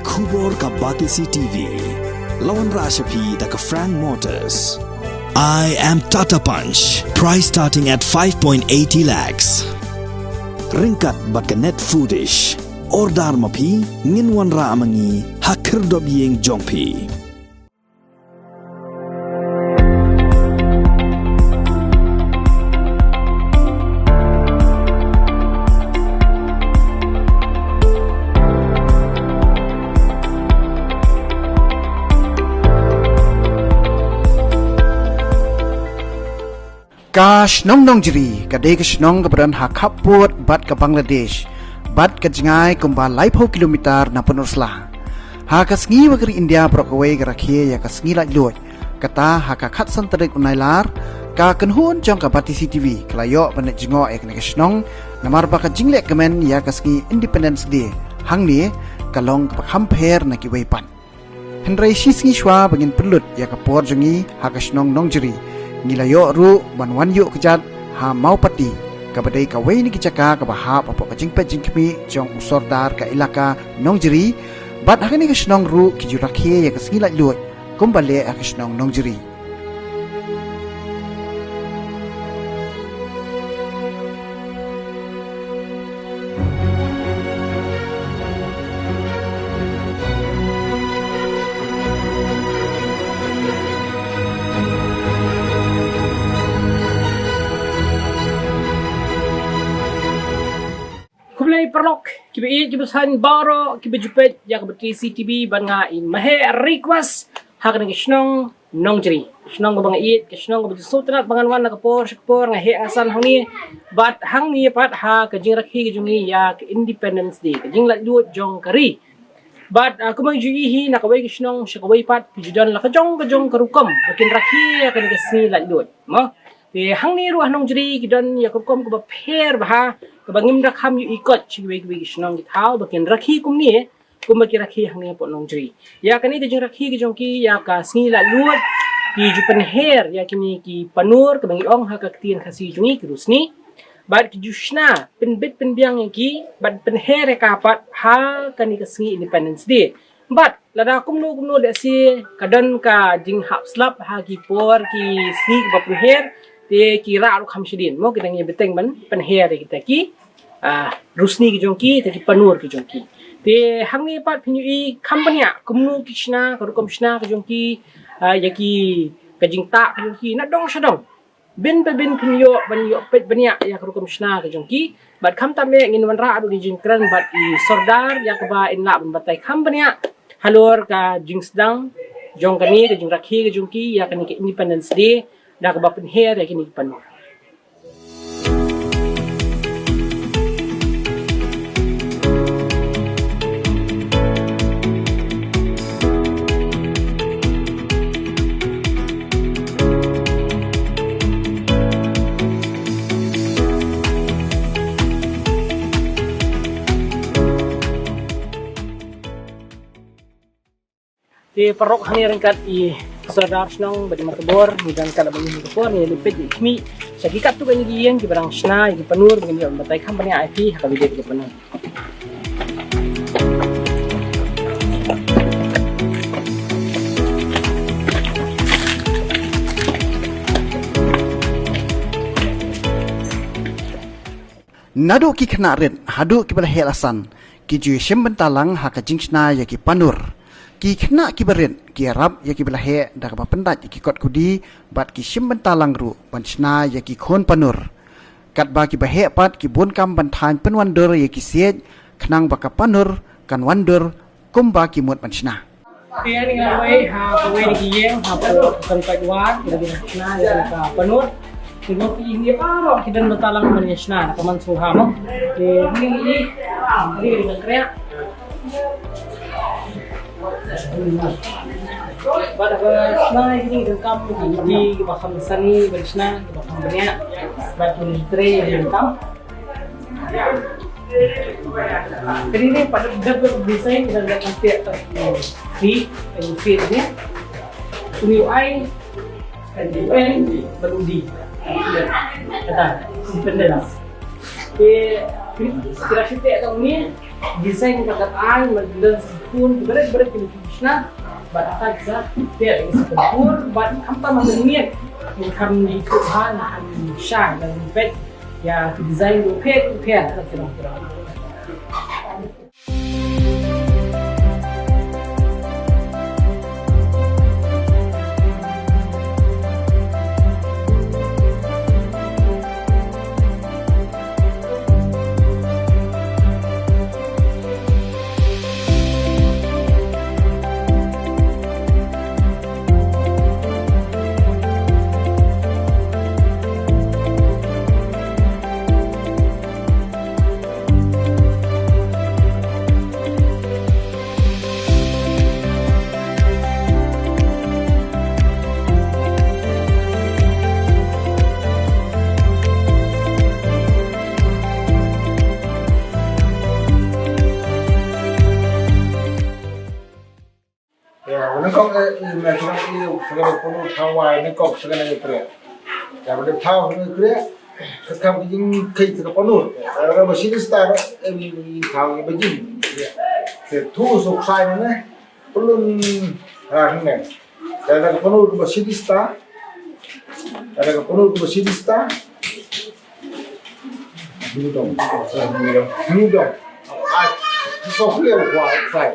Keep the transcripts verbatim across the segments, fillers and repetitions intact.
Khubor ka Batesi T V. La wanrah sha phi da ka Frank Motors. I am Tata Punch. Price starting at five point eighty lakhs. Ryngkat bad ka Net Foodish. Order ma phi, ngin wanrah ma ngi ha khyrdop ïing jong phi. Ka shnong Nongjri ka dei ka shnong kaba don ha khappud bad ka Bangladesh bad ka jngai kumba laiphew kilometer na Pynursla. Ha ka sngi ba ka ri India baroh kawei ka rakhe ïa ka sngi laitluid, kata ha ka khatsan tarik u Nailar, ka kynhun jong ka Batesi T V ka la ïoh ban leit jngoh ïa kane ka shnong namar ba ka jingleh kmen ïa ka sngi Independence Day hangne ka long kaba kham pher na kiwei pat. Hynrei shi sngi shuwa ba ngin pynlut ïa ka por jong ngi ha ka shnong Nongjri, ngi la ïoh ruh ban wan ïuh kjat ha Mawpati, kaba dei kawei na ki jaka kaba hap hapoh ka jingpeit jingkhmih jong u Sordar ka ilaka Nongjri. Bad ha kane ka shnong ruh ki ju rakhe ïa ka sngi laitluid kumba leh ha ka shnong Nongjri. Khublei paralok kiba ïeit kiba sngewbha baroh kiba ju peit ïa ka Batesi T V, bad nga i Maheh request ha kane ka shnong Nongjri. Shnong kaba nga ïeit, ka shnong kaba ju sngewtynnat ba ngan wan na ka por sha ka por, nga heh nga san hangne. Bad hangne pat ha ka jingrakhe ka jong ngi ïa ka Independence Day, ka jinglaitluid jong ka ri. Bad, ah, kumba ngi ju ïohi hi, na kawei ka shnong sha kawei pat ki ju don la ka jong ka jong ka rukom ba kin rakhe ïa kane ka sngi laitluid. Mo. Te hangne ruh ha Nongjri ki don ïa ka rukom kaba pher bha, kaba ngim da kham ïohi koit sha kiwei kiwei ki shnong ki thaw ba kin rakhe kumne kumba ki rakhe hangne hapoh Nongjri. Ïa kane ka jingrakhe ka jong ki ïa ka sngi laitluid, ki ju pynher ïa kine ki panur, kaba ngi ong ha ka ktien Khasi jong ngi ki rusni. Bad ki ju shna pynbit pynbiang ïa ki bad pynher ïa ka pat ha kane ka sngi Independence Day. Bad lada kumno kumno lehse ka don ka jinghap slap ha ki por ki sngi kiba pynher, te ki rah ruh kham shadien, mo, ki dang ïa bteng ban pynher ïa kita ki, ah, rusni ki jong ki, kita ki panur ki jong ki. Te hangne pat phin ïohi kham bniah kumno ki shna, ka rukom shna ki jong ki, ah, ïa ki, ka jingtah ki jong ki na dong sha dong. Bynta bynta phin ïoh ban ïoh peit bniah ïa ka rukom shna ka jong ki. Bad khamtam eh ngin wanrah haduh ki jingkren bad i Sordar ïa kaba in lah ban batai kham bniah halor ka jingsdang jong kane ka jingrakhe ka jong ki ïa kane ka Independence Day da kaba pynher ïa kine ki panur. Te paralok, hangne ryngkat i Sordar shnong bad i Matubor, ngi don ryngkat bad ngi ha ka por, ngi leit peit ïa i khmih sha ki katto katne ki ïing kiba dang shna ïa ki panur, ngin ïoh ban batai kham bniah ïa phi ha ka video kaba mynta. Naduh ki khynnah rit haduh kiba la heh la san, ki ju shim bynta lang ha ka jingshna ïa ki panur. Ki khynnah kiba rit ki ïarap ïa kiba la heh da kaba pyndait ïa ki kot kudi bad ki shim bynta lang ruh ban shna ïa ki khun panur. Katba kiba heh pat ki bun kam ban thaiñ pynwandur ïa ki siej khnang ba ka panur kan wandur kumba ki mut ban shna. Te hangne nga la wei ha kawei na ki ïing hapoh Kongkot War, ki la shna ïa ka panur. Te mo ki ïing baroh ki don bynta lang ban ïa shna na ka man sngewbha mo. Te hangne ngi ïohi, hangne ngi la kriah. Bad haba shna ïa kine ki donkam ki ïohi kiba kham sani ban shna, kiba kham bniah. Bad ki trei ïa ki donkam. Kane ne pat dep dep design, kita dep ampiak kat, eh, feet, eh, feet ne. Uni u ai, eh, U N, bad u D. Kata, independence. Te, kira site kat uni, Design ka kat ai, ma ki don sa khun, ki barit barit ki shna, bad ata ki sa pet ki sa pur, bad khamtam ha miet, ki kham ni tu ha na shai na pet, ïa ki design tu pet, pet, pet. Ïa, nyngkong, eh, eh, me sngewbha ïa u sngewbha pynlut thaw wai, nyngkong sngewbha ïa kriah. Ïa, ba dep thaw sngewbha ïa kriah, ka kam ka jingkheiñ sngewbha pynlut. Ïa, ba shi dista, eh, thaw ïa ba jing. Ïa. Te thu suk sai ne, pynlut ra ne. Ïa, da ka pynlut ba shi dista. Ïa, da ka pynlut ba shi dista. Nyudong. Nyudong. Ai, so clear wai sai.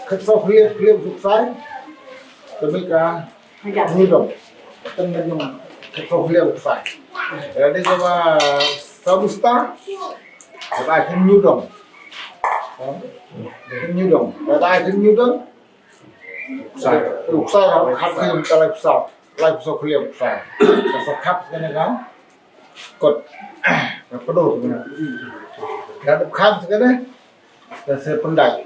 Ka so clear, clear suk sai. Ka mih ka nyudong. Tang na nyudong. Ka so clear suk sai. Jadi ka ba sabusta. Ka ba kan nyudong. Kan nyudong. Ka ba kan nyudong. Sai. Suk sai ka khap ka nyudong ka lai so. Lai so clear suk sai. Ka so khap ka ne ka. Kot. Ka pedo tu na. Ka khap ka ne. Ka se pendai.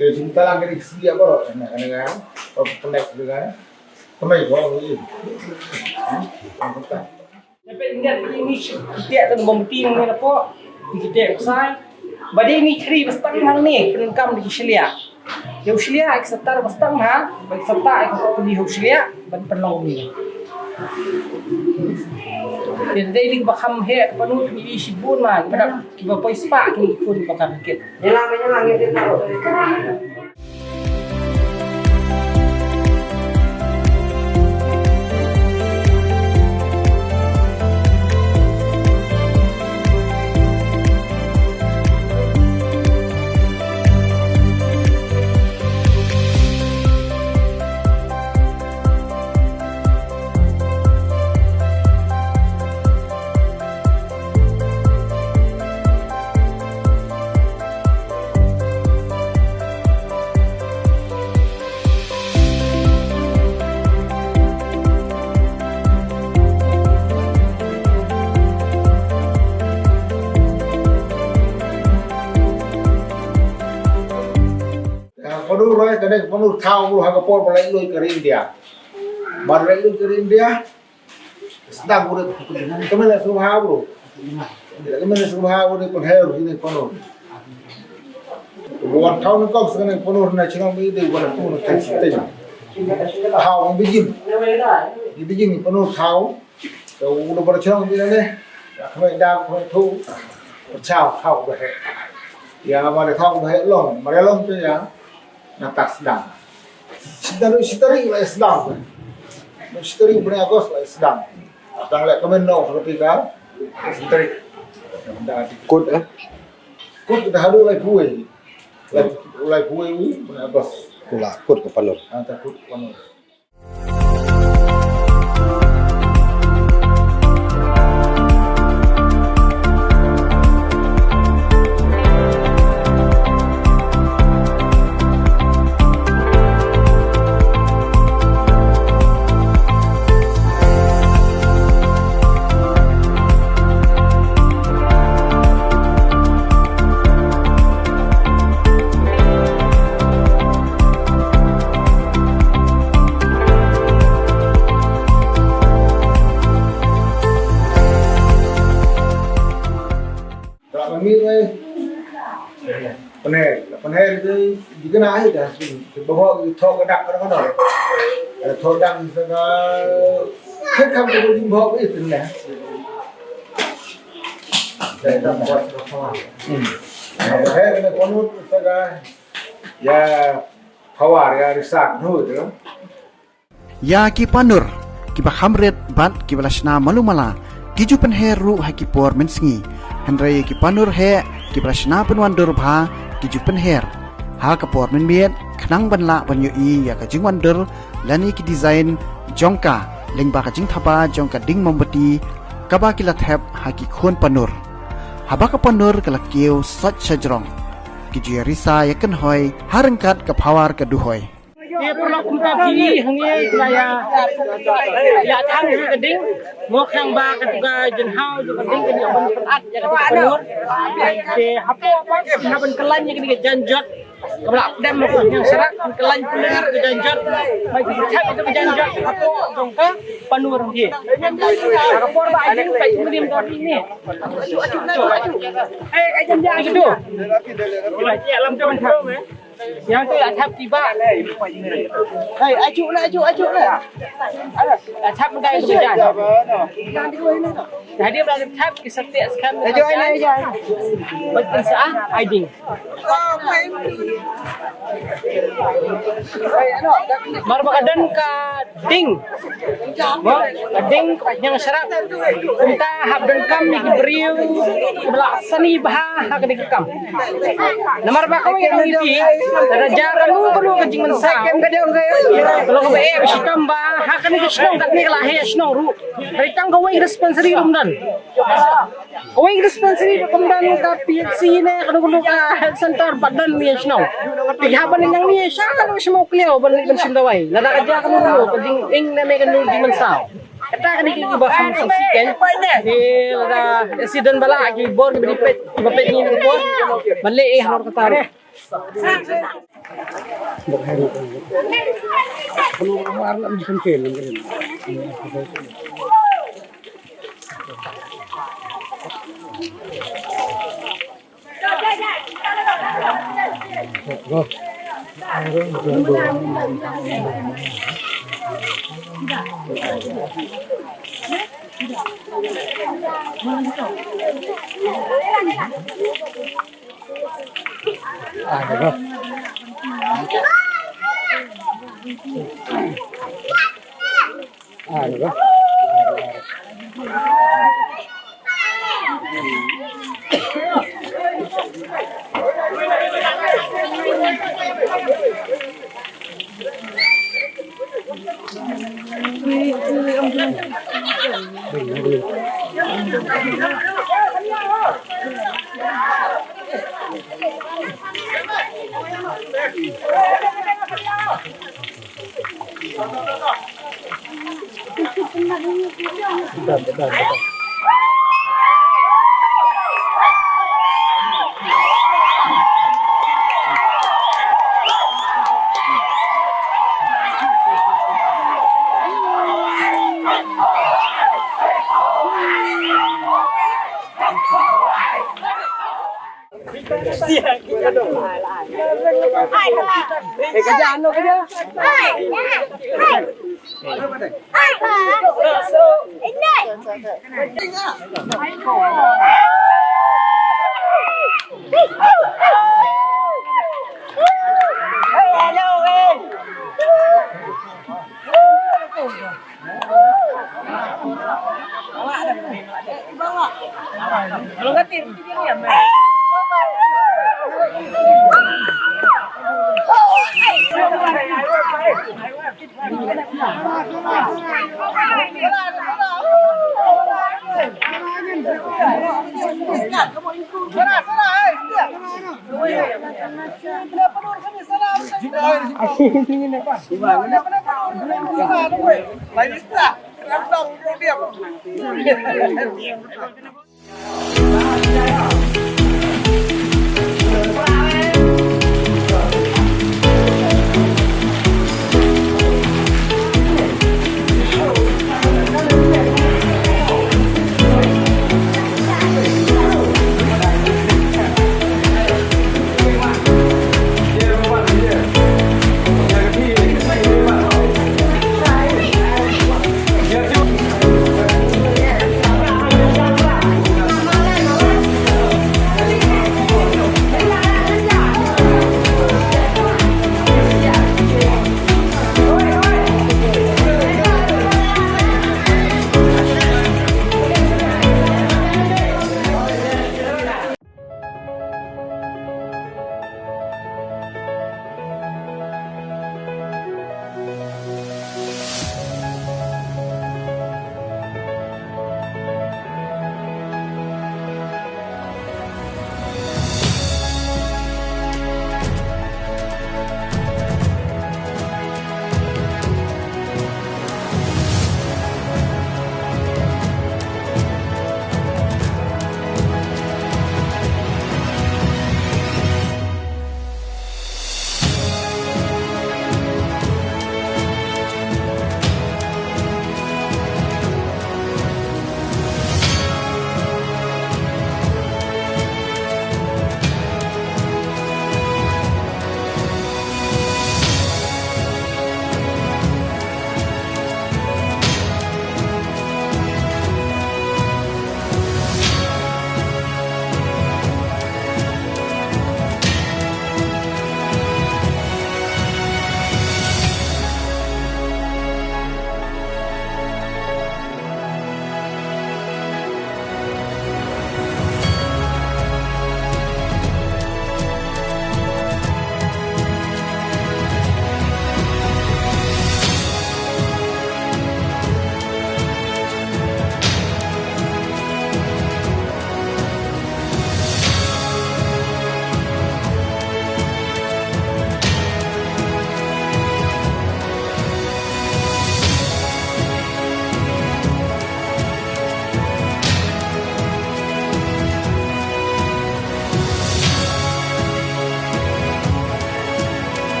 Ke cinta lang ke di segi apa ro? Nah, kena kan? Oh, pendai juga kan? Pendai kau ni. Yang penting. Tapi ingat ini setiap tu bomti ni apa? Kita sai. Badi ini kri bestang nang ni, penenkam di Syilia. Ïa u shliah, ai ka star ba stang ha, ba ka star ai ka pynlong ha u shliah, ban pynlong ïa u. Te dei li ba kham heh, ba nu ki shibun ma, ba dap kiba poi spah ki khun ba ka kit. Ka panu roi ka dei ka panu thaw ruh ha ka por ba laitluid ka ri India. Ba laitluid ka ri India. Sdang ruh ka mena sngewbha ruh. Ka mena sngewbha ruh pynher ruh ine panu. Wan thaw ni kong sngewbha panu na chnong mi de wan tu na kai siteng. Thaw ni bijin. Ni bijin panu thaw. Te u da ba chnong ïa ne. Ïa khmih da khmih thu. Pyrchah thaw ba heh. Ïa ma da thaw ba heh long, ma da long te ïa. Na tak sdang. Shi tarik, shi tarik la sdang. Shi tarik bulan August la sdang. Tang leh kmen no ka pika. Shi tarik. Kut eh. Kut da hadu lai phuai. Lai, lai phuai u bulan August. Kula kut ka panur. Ah, ta kut panur. Ka la mih ngai. Pynher, pynher te, di kena ai da. Ba ho ki thok ka dak ka ka. Ka thok dak ka ka. Ka kam ka di ba ho ki pynher. Hmm. He kane panur saga ya khawar ya risak nu tu. Ïa ki panur kiba kham rit bad kiba la shna malu mala ki ju pynher ruh ha ki por mynsngi. Hynrei ïa ki panur heh kiba la shna pynwandur bha ki ju pynher ha ka por mynmiet khnang ban lah ban ïohi ïa ka jingwandur lane ki design jong ka lyngba ka jingthaba jong ka ding mombati kaba ki la thep ha ki khun panur. Haba ka panur ka la kiew sot sha jrong ki ju ïa risa ïa kynhoi ha ryngkat ka phawar ka duhoi. Te paralok kumta phi hangne phi la ïa, ïa thang ïa ka ding. Mo khnang ba katu ka jinghaw jong ka ding kan ïa ban pyllait ïa katu ka panur. Te hapoh hapoh phi hap ban kyllain ïa kane ka janjot. Kaba la pdem mo ka hynñiewsarap ban kyllain pynlong ïa ka janjot. Ba ki thep ïa ka janjot hapoh jong ka panur phi. Ka por ba ai ding ka jingmynim da phi ne. Ai ka janjot itu. Ïa lam tu ban thep. Yang tu ïa thap tiba. Hei, ajuk na, ajuk, ajuk na. Ïa thap dai tu jan. Jadi ba thap ki setiap sekan. Ajuk ai na, ajuk ai na. Betul sah, ai ding. Mar ba ka don ka ding. Mo, ka ding ka hynñiewsarap. Kumta hap donkam ïa ki briew kiba la sani bha ha ka ding ka kam. Namar ba kawei ka dang ïa phi, lada jar kano kano ka jingmynsaw, ka long kaba eh ba shitom ba ha kane ka shnong, katne ka la heh shnong ruh. Hynrei tang kawei ka dispensary ruh ym don. Kawei ka dispensary ruh kam don, ka P H C ne kano kano ka health center pat don ha ïing shnong. Te haba ïeng hangne sha kano shnong Kliew ban leit ban shim dawai. Lada ka jia kano kano ka jingïeng ne kano ka jingmynsaw. Kata kane kiba kham sngewsih kein. Te lada accident ba lah ki bor kiba dei peit, kiba peit ngi na ka bor. Ban leh eh halor kata ruh.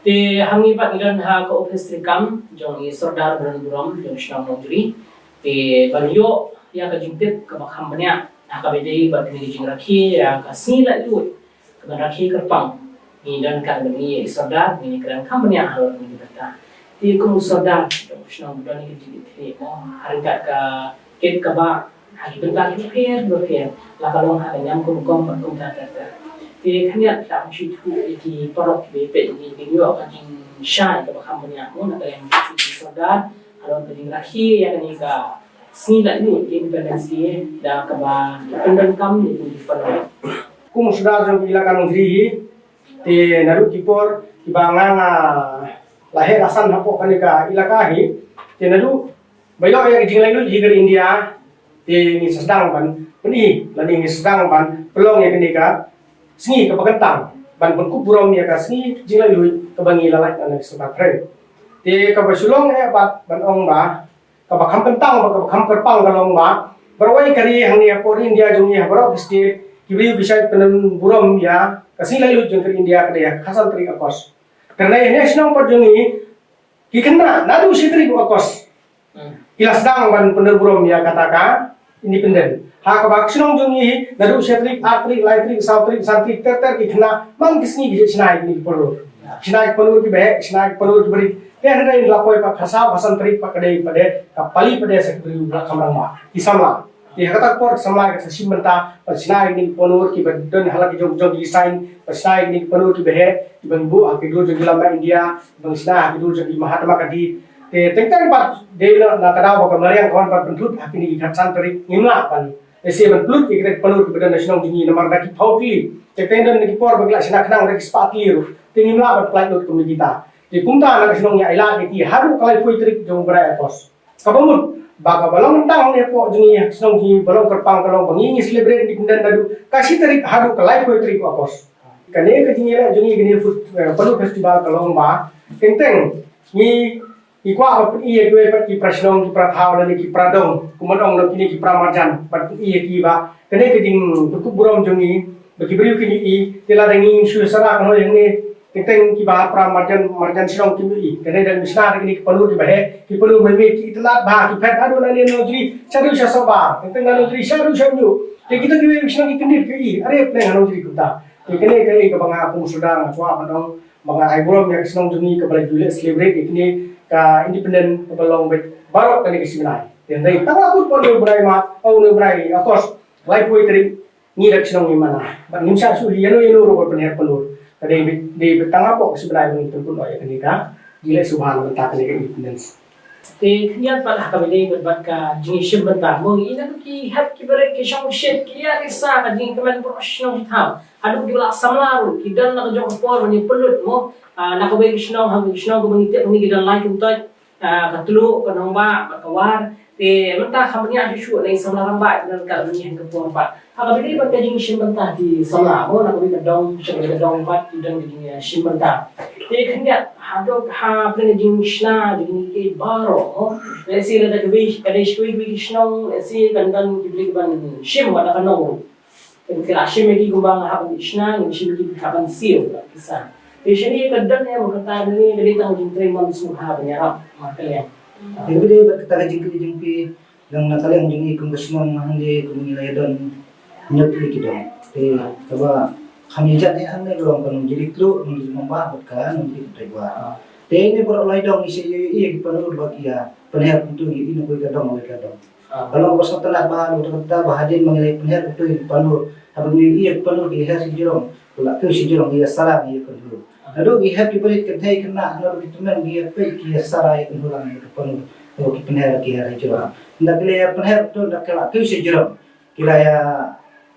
Te hangne pat ngi don ha ka ophis treikam jong i Sordar ba don burom jong shnong Nongjri. Te ban ïoh ïa ka jingtip kaba kham bniah ha kaba ïadei bad kane ka jingrakhe ïa ka sngi laitluid kaban rakhe kyrpang. Ngi don katne ngi ïa i Sordar, ngi kren kham bniah halor kane ka bynta. Te kum u Sordar jong shnong ba don ïa ka jingïatylli mo ha ryngkat ka kit ka bah ha ki bynta ki bapher bapher, la ka long ha ka niam kum rukom bad kumta ter ter. Te khyndiat, la kum shu ïathuh ïa ki paralok kiba ïapeit ïa ngi, kin ïoh ka jingshai kaba kham bniah mo na ka liang jong i Sordar halor ka jingrakhe ïa kane ka sngi laitluid Independence Day da kaba pyndonkam ïa ki paralok. Kum u Sordar jong ka ilaka Nongjri hi, te naduh ki por kiba nga nga la heh la san hapoh kane ka ilaka hi, te naduh ba ïoh ïa ka jinglaitluid hi ka ri India, te ngi sa sdang ban pyni lane ngi sa sdang ban pynlong ïa kane ka sngi kaba kyntang ban pynkup burom ïa ka sngi jinglaitluid kaba ngi la lait na ka Sorkar Pdeng. Te kaba shu long eh pat ban ong ba kaba kham kyntang bad kaba kham kyrpang ka long ba baroh kawei ka ri hangne hapoh ri India jong ngi ha baroh ki state, ki briew ki shait pynburom ïa ka sngi laitluid jong ka ri India ka dei ha ka khatsan tarik August. Te hangne ha shnong pat jong ngi, ki khynnah naduh shi tarik August ki la sdang ban pynburom ïa kata ka independent. Ha kaba ka shnong jong ngi hi, naduh shi tarik, ar tarik, lai tarik, saw tarik, san tarik, ter ter ki khynnah man ki sngi ki shna ïa kine ki paralok. Shna ïa ki paralok kiba heh, shna ïa ki paralok kiba rit. Te hynrei la poi pat ha ka saw, ha ka san tarik pat ka dei pat de ka pali pat de sa ki briew ba la kham rangbah, ki samla. Te ha kata ka por ki samla ki sa shim bynta ban shna ïa kine ki paralok kiba don ha la ki jong jong ki design, ban shna ïa kine ki paralok kiba heh, kiban buh ha ki dur jong ki lamba India, ban shna ha ki dur jong ki Mahatma Gandhi. Te teng teng pat dei na ka daw ba ka mariang ka wan pat pynthut ha kine ki khatsan tarik, ngim lah ban lehse ban pynlut ïa kita ki paralok kiba don na shnong jong ngi namar da ki phew tylli. Te teng don na ki por ba ki la shna khnang da ki spah tylli ruh, te ngim lah ban pynlait lut kum kita. Te kumta na ka shnong ngi ailad ïa ki haduh ka laiphew tarik jong u bnai August. Kaba mut ba kaba long tang ne hapoh jong ngi ha ka shnong jong ngi ba long kyrpang ka long ba ngi ngi celebrate independent naduh ka shi tarik haduh ka laiphew tarik August. Kane ka jingïaleh jong ngi kane fes-, eh, Palo Festival ka long ba teng teng ngi, ngi kwah ban pyni ïa kiwei pat ki para shnong, ki para thaw lane ki para dong, kumba ong lok kine ki para marjan, ban pyni ïa ki ba kane ka jingpynkup burom jong ngi ba ki briew kin ïohi. Te lada ngi shu sara kynhoi hangne, teng teng kiba para marjan, marjan shnong kim ïohi. Te lada ngi shna da kine ki paralok kiba heh, ki paralok mynmiet ki itynnad bha, ki phet haduh na Nongjri shaduh sha Sohbar, teng teng na Nongjri shaduh sha Umñiuh. Te kita kiwei ki shnong ki kyndit ki ïohi, are pleng ha Nongjri kumta. Te kane ka dei kaba nga kum u Sordar nga kwah ban ong ba nga ai burom ïa ka shnong jong ngi kaba la ju leh celebrate ïa kane ka independent kaba long beit baroh kane ka shi bnai. Te hynrei tang la kut pon une u bnai ma, oh, une u bnai August, laiphew tarik, ngi da ka shnong ngi mana. Bad ngim shah shuh ïano ïano ruh ban pynher paralok. Ka dei beit, dei beit tang hapoh ka shi bnai ba ngin pynkut noh ïa kane ka jingïaleh sngewbha na bynta kane ka independence. Te khyndiat pat ha kaba ïadei bad, bad ka jingïashim bynta, mo, ngi na ki hep ki barit, ki shongshit, ki ïa risa ka jingkmen baroh shnong shnong. Haduh kiba la samla ruh ki don na ka jong ka por ban ïa pynlut, mo, ah, na kawei ka shnong ha kawei ka shnong, kaba ngi tip hangne ki don lai kyntoit, ah, ka Tluh, ka Nongbah bad ka War. Te mynta kham bniah shuh shuh na i samla rangbah ki don ka la mynta ha ka por pat. Ha kaba ïadei bad ka jingshim bynta ki samla, mo, na kawei ka dong sha kawei ka dong pat ki don ka jingshim bynta. Te khyndiat haduh ha pdeng ka jingshna jong kine kiei baroh, mo, lehse lada kawei ka dei sha kawei kawei ki shnong, lehse kan don ki briew kiban shim wat la ka nong ruh. Te ki la shim ïa ki kumba nga hap ban shna, ngi shim ïa ki hap ban siew, ki sa. Te shane ka don ïa mo kata ne ka dei tang jingtrei mon sngewbha ban ïarap markylliang. Te ka dei bad kata ka jingkylli jong phi, dang na ka liang jong ngi kum ka shnong hangne kum ngi la ïadon ñiut ïa ki dong. Te kaba kham ïa jat ïa hangne ka long ka Nongjri Tluh, Nongjri Nongbah bad ka Nongjri Tluh War. Te ne baroh lai dong ngi sa ïohi ïa ki paralok ba ki ïa pynher kumtu ïa ina kawei ka dong kawei ka dong. Ka long ba sngewtynnat bha, ngi ruh kata ba hadien ba ngi la pynher kumtu ïa ki paralok, haba ngi ïohi ïa ki paralok ki la her shajrong, ki la kiew shajrong, ki ïa sara, ki ïa kynhun. Naduh ki hep ki barit, kynthei khynnah, naduh ki tymmen ki ïa peit, ki ïa sara ïa kynhun lang ïa ki paralok. Naduh ki pynher ki her shajrong. Nda ki la ïa pynher kumtu, nda ki la kiew shajrong, ki la ïa,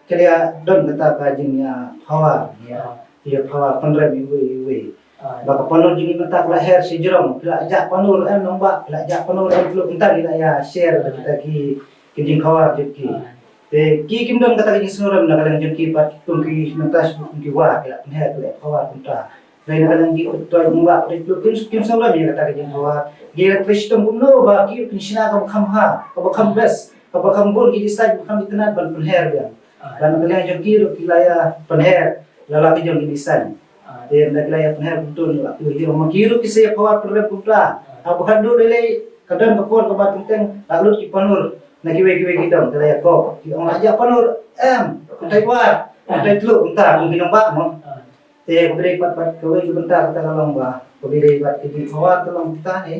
ki la ïa don kata ka jingïa power, ïa, ïa power pynrem iwei iwei. Ba ka paralok jong ngi mynta ki la her shajrong, ki la jah paralok em nongbah, ki la jah paralok em paralok, mynta ki la ïa share da kita ki, ki jingkhawa jong ki. Te ki kim don kata ka jingsngewrem na ka liang jong ki pat, kum ki mynta kum ki War ki la pynher ki la khawa kumta. Dei na ka liang ki Tluh Nongbah, Tluh Tluh kim, kim sngew lam ïa kata ka jingkhawa. Ki la trei shitom kumno ba ki kin shna kaba kham bha, kaba kham best, kaba kham bun ki design, kaba kham itynnad ban pynher biang. Ba na ka liang jong ki ruh ki la ïa pynher la la ki jong ki design. Te ynda ki la ïa pynher kumtu, la ki ïa ma ki ruh ki sa ïa pawar pynrem kumta. Haba ka duh dei lei ka don ka por kaba teng teng la lut ki panur na kiwei kiwei ki dong, ki la ïa kop, ki ong la jah panur, em, kumta i war, kumta i tluh, kumta kum ki nongbah mo. Te kaba dei pat pat kawei ka bynta kata ka long ba kaba dei pat ka jingpawar ka long kumta ne.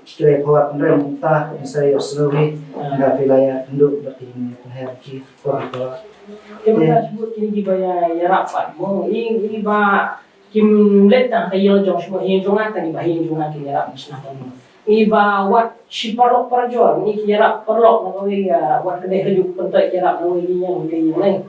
Ki la ïa pawar pynrem kumta, ngi sa ïa sngewbha ynda phi la ïa kynduh bad ki, pynher ki, pawar pawar. Te mynta shu kine kiba ïa, ïarap pat mo, i, i ba kim leit tang ka ïing jong shuwa, ïing jong nga tang, i ba ïing jong nga ki ïarap na shna tang mo. I ba wat shi paralok parajor, i ki ïarap paralok na kawei, ïa wat ka dei ka juk pyntoit ki ïarap na kawei ïing, ïing, ïing, ïing.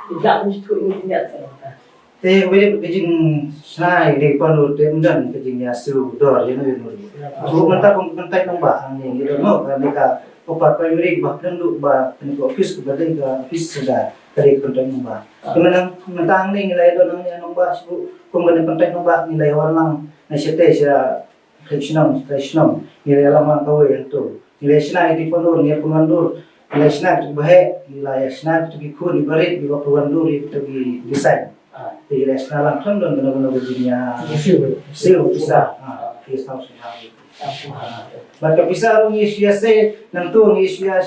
I da pun shi tu i ki ïarap sa. Te kawei ka jingshna ïa ki panur te ym don ka jingïasiew dor ïa no ïa no. Shuh mynta kum ka kyntait nongbah hangne ngi don mo, ka ne ka upper primary ba pynduh ba kane ka office kaba dei ka office suda ka dei ka kyntait nongbah. Te mynta, mynta hangne ngi la ïa don hangne nongbah shuh kum kane ka kyntait nongbah ngi la ïa wan lang na shatei sha Ka shnong, ka shnong. Ngi la ïalam lang kawei hangto. Ngi la shna ïa ki panur, ngi la pynwandur. Ngi la shna ïa ki baheh, ngi la ïa shna ïa ki khun, ïa ki barit, ïa ki pynwandur, ïa ki design. Ah. Te ngi la shna lang kham don kano kano ka jingïa. Siew. Siew pisa. Ah, pisa siew. Ah. Bad ka pisa ruh ngi shu ïa sei, nangto ngi shu ïa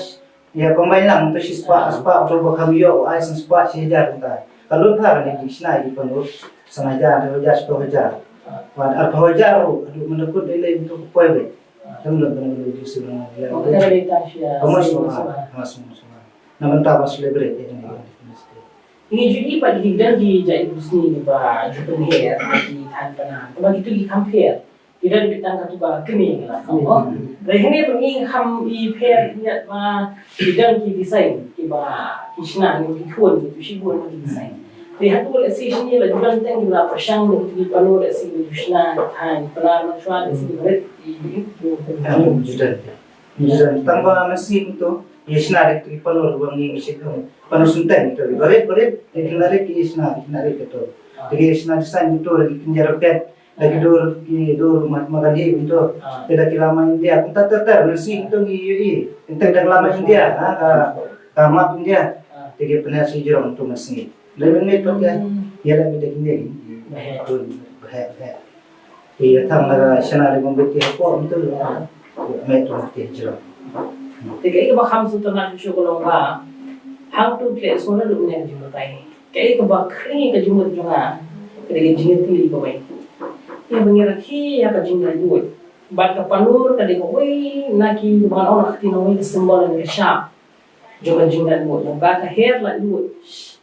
Ïa, combine lang, to shi spah, spah, to ba kham ïoh, ai san spah, shi hajar kumta. Ka lut bha kane jingshna ïa ki panur, san hajar, hajar, spah hajar. Wan arphew hajar ruh, haduh mynta kut dei lei to ka poi beit. Kam lut bha kane jingshna ïa. Oh, ka dei tang shi, ah, ka mos siew, siew, siew. Mos, mos, mos. Na mynta ba celebrate ïa kane. Ngi ju i pat ki dang ki jait busni kiba ju pynher ki than pynhan. Kaba kitu ki kham pher. Ki don beit tang katu ka kmie la. Re hynne ba ngi kham i pher ïa ba ki don ki design kiba ki shna ngi ki khun ki tu shibun ki design. Re hatu lehse shini la ju don teng kiba la pyrshang ngi ki panu lehse ki ju shna ki thaiñ Pnar Mynshuwa lehse ki rit ki. Ju don. Ju don. Tang ba mynsiem tu ïa shna rit ki panu ba ngi ngi shit tu. Panu sunteng tu. Barit barit ki kena rit ki shna ki kena rit tu. Ki shna design tu ki kena rit. Da ki dur, ki dur Mahatma Gandhi kumto. Ah. Te da ki lama India, kumta ter ter, nasi kumto ngi ïohi. Te da ki lama India, ha, ka, ka map India. Ah. Te ki pynher shi jrong kumto nasi. Dei mynmiet pat ka. Hmm. Ïa la mynta ki India. Baheh. Baheh, baheh. Ïa tang la shana dei mynmiet ki hapoh kumto. Ah. Met kumto ki jrong. Te kaei kaba kham sngewtynnat shuh ka long ba hangto phi la sngewthuh ïa ka jingbatai. Kaei kaba khring ïa ka jingmut jong nga ka dei ka jingïatylli kawei. Ïa ba ngi rakhe ïa ka jinglaitluid. Bad ka panur ka dei kawei na ki, ba ngan ong na ka ktien nongwei, ka symbol ne ka shap jong ka jinglaitluid. Ba ka her laitluid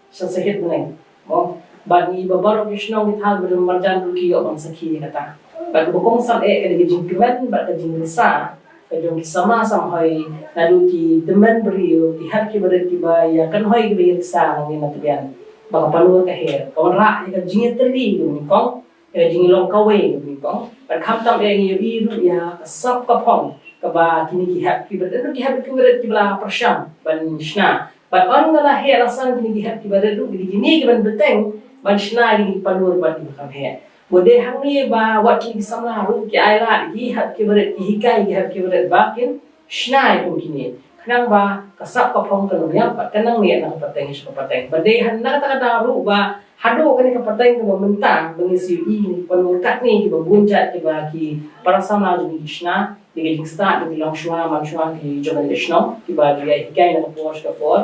sha sahit bneng. Mo, bad ngi ba baroh ki shnong ki thaw ba don marjan ruh ki ïoh ban sakhi ïa kata. Bad kaba kongsan eh ka dei ka jingkmen bad ka jingrisa ka jong ki samla samhoi naduh ki tymmen briew, ki hep ki barit kiba ïa kynhoi kiba ïa risa na ngi na tbian. Ba ka panur ka her ka wanrah ïa ka jingïatylli ka nyngkong, ïa ka jinglong kawei ka nyngkong. Bad khamtam eh ngi ïohi ruh ïa ka sap ka phong kaba kine ki hep ki barit, ki hep ki barit kiba la pyrshang ban shna. Bad ynda la heh la san kine ki hep ki barit ruh, kine ki ban bteng ban shna kine ki panur bad kiba kham heh. Ba dei hangne ba wat kine ki samla ruh ki ailad, ki hep ki barit, ki hikai ki hep ki barit ba kin shna ïa kum kine. Khnang ba ka sap ka phong kan ym ïap bad kan nang neh na ka pateng sha ka pateng. Ba dei ha na kata kata ruh ba haduh kane ka pateng kaba mynta ba ngi shu ïohi kine ki panur katne kiba bun jait kiba ki para samla jong ngi ki shna. Dei ka jingstad, dei ki longshuwa manshuwa ki jong ka shnong kiba ju ïa hikai na ka por sha ka por.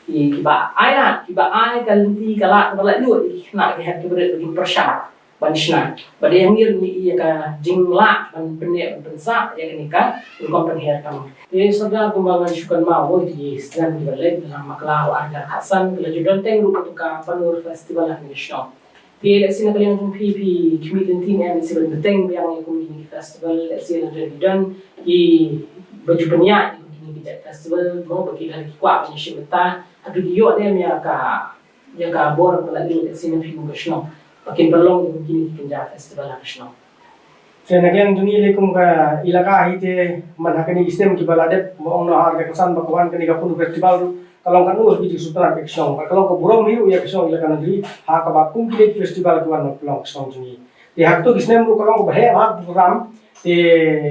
Ki, kiba ailad, kiba ai ka lynti ka lad kaba laitluid ïa ki khynnah ki hep ki barit ba kin pyrshang ban shna. Bad ïa ngi ruh ngi ïa ka jinglah ban pynneh ban pynsah ïa kane ka rukom pynher ka. Te Sordar, kumba ngan shu kynmaw ïa ki snem kiba leit, la bakla u ar hajar khatsan, ki la ju don teng ruh katu ka Panur Festival ha kane ka shnong. Te lehse na ka liang jong phi, phi khmih lynti ne em lehse ban bteng biang ïa kum kine ki festival, lehse la don, don kiba ju pynïaid ïa kum kine ki jait festival, mo, ba ki lada ki kwah ban ïashim bynta, hato ki ïoh ne em ïa ka, ïa ka bor ba la ïoh lehse na phi kum ka shnong ba kin pynlong ïa kum kine ki kynja festival ha ka shnong. Te na ka liang jong ngi lei kum ka elaka hi te, man ha kine ki snem kiba la dep, ba ong na ha ka kynsan ba ka wan kane ka Panur Festival ruh ka long katno ki jingsngewtynnat ka shnong, ka long ka burom hi ruh ïa ka shnong elaka Nongthymmai ha kaba kum kine ki festival ki wan pynlong ka shnong jong ngi. Te ha kito ki snem ruh ka long kaba heh bha ka program. Te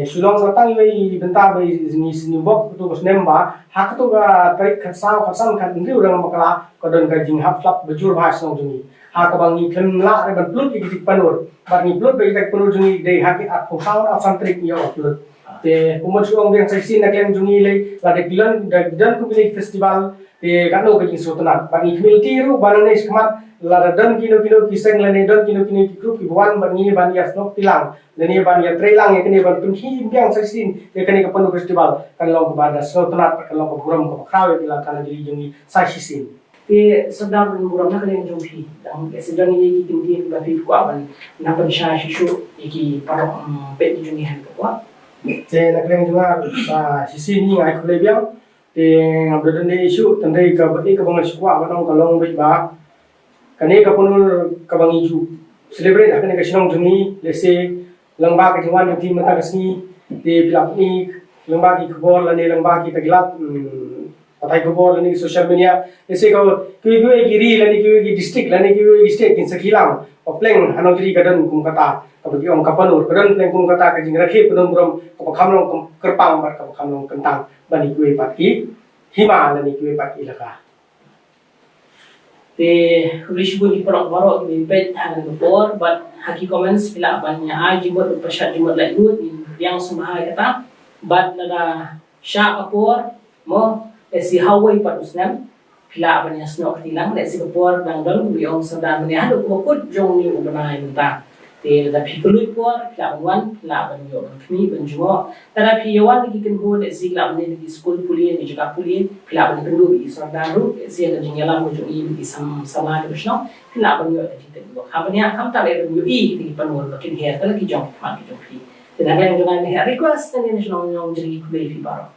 shu long sa tang iwei i bynta ba ngi sngewbok kito ka snem ba ha kito ka tarik khatsaw, khatsan, khathynriew Rymphang bakla ka don ka jinghap tlap ba jur bha shnong jong ngi. Ha kaba ngi khlem lah re ban pynlut ïa ki jingpanur. Bad ngi pynlut ba ïa ki jingpanur jong ngi dei ha ki arphew saw arphew san tarik ngi ïoh pynlut. Te kumno shu ong biang sa shisien na ka liang jong ngi lei, lada ki don, da ki don kum kine ki festival, te katno ka jingsngewtynnat. Bad ngi khmih lynti ruh ba nangne shakhmat lada don kino kino ki seng lane don kino kino ki group kiba wan bad ngi ban ïa snoh kti lang lane ban ïa trei lang ïa kane ban pynkhih im biang sa shisien ïa kane ka Panur Festival, kan long kaba da sngewtynnat bad kan long kaba burom kaba khraw ïa ki lad thangjri jong ngi sa shisien. Te Sordar, ban burom na ka liang jong phi, dang ka sdang ïa ki ktien kiba phi kwah ban na pynshai shuh shuh ïa ki paralok, mm, peit ki jong ngi ha kane ka por. Te na ka liang jong nga sa shisien hi nga ai khublei biang. Te ngam da don ei shuh, tang dei kaba, eh, kaba nga shu kwah ban ong ka long beit ba kane ka Panur kaba ngi ju celebrate ha kane ka shnong jong ngi, lehse lyngba ka jingwan jong phi mynta ka sngi, te phi lah pyni lyngba ki khubor lane lyngba kita ki lad, hmm, pathai khubor lane ki social media. Lehse ka kiwei kiwei ki ri lane kiwei ki district lane kiwei ki state kin sakhi lang ba pleng ha Nongjri ka don kum kata kaba ki ong ka Panur, ka don pleng kum kata ka jingrakhe, ka don burom kaba kham long kyrpang bad kaba kham long kyntang ban ïa kiwei pat ki hima lane kiwei pat ki elaka. Te khublei shibun ïa ki paralok baroh kiba peit ha kane ka por, bad ha ki comments phi lah ban ïa ai jingmut, pyrshah jingmut laitluid, ngin pdiang sngewbha ïa kata. Bad lada shah ka por, mo, lehse ha kawei pat u snem phi lah ban ïa snoh kti lang, lehse ka por dang don, kumba ong Sordar mynne, haduh kaba kut jong une u bnai mynta. Te lada phi kylluid por, phi lah ban wan, phi lah ban ïoh ban khmih ban jngoh. Lada phi ïa wan na ki kynhun, lehse ki lah ban leit na ki skul pule, na ki jaka pule, phi lah ban ïakynduh bad i Sordar ruh, lehse ka jingïalam ka jong i bad ki sam, samla kiba shnong, phi lah ban ïoh ka jingtip ba kham bniah, khamtam ban ïohi ïa ki panur ba kin her, ka la ki jong ki khmat ki jong phi. Te na ka liang jong nga, nga request na ka liang jong ngi, khublei ïa phi baroh.